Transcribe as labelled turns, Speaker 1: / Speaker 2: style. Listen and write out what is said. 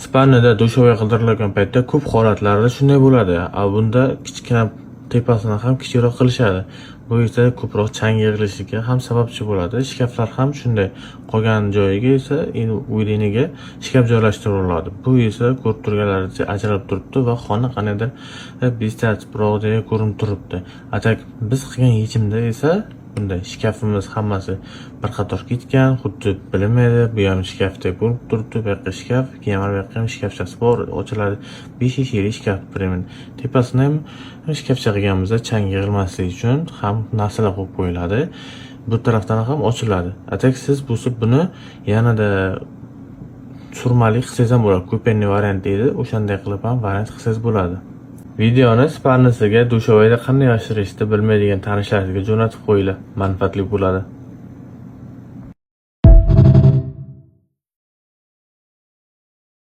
Speaker 1: Спальня da душевой qildirilgan paytda ko'p holatlarda shunday bo'ladi. A bunda kichkina tepasini ham kichikroq qilishadi. Bu esa ko'proq chang yig'ilishiga ham sababchi bo'ladi. Shkaflar ham shunday. Qolgan joyiga esa endi uyni eniga shkaf joylashtiriladi. Bu esa ko'rib turganlaringizcha ajralib turibdi va xona qandaydir bestartibroq ko'rinib turibdi. A так biz qilgan yechimda esa bunday shkafimiz hammasi bir qator ketgan, xuddi bilinmaydi. Bu ham shkafdek ko'rinib turibdi. Bu yoqqa shkaf, keyin mana bu yoqqa ham shkafchasi bor, ochiladi. 5 eshikli shkaf примерно. Tepasini ham shkafcha qilganimizda chang yig'ilmasligi uchun ham narsalar qo'yib qo'yiladi. Bu tarafdan ham ochiladi. A так siz bo'lsa buni yanada surmali qilsangiz ham bo'ladi. Купейный variant deydi. O'shanday qilib ham variant qilsangiz bo'ladi. Videoni спальня siga душевой da qanday yashirishni bilmaydigan tanishlaringizga jo'natib qo'yinglar. Manfaatli bo'ladi.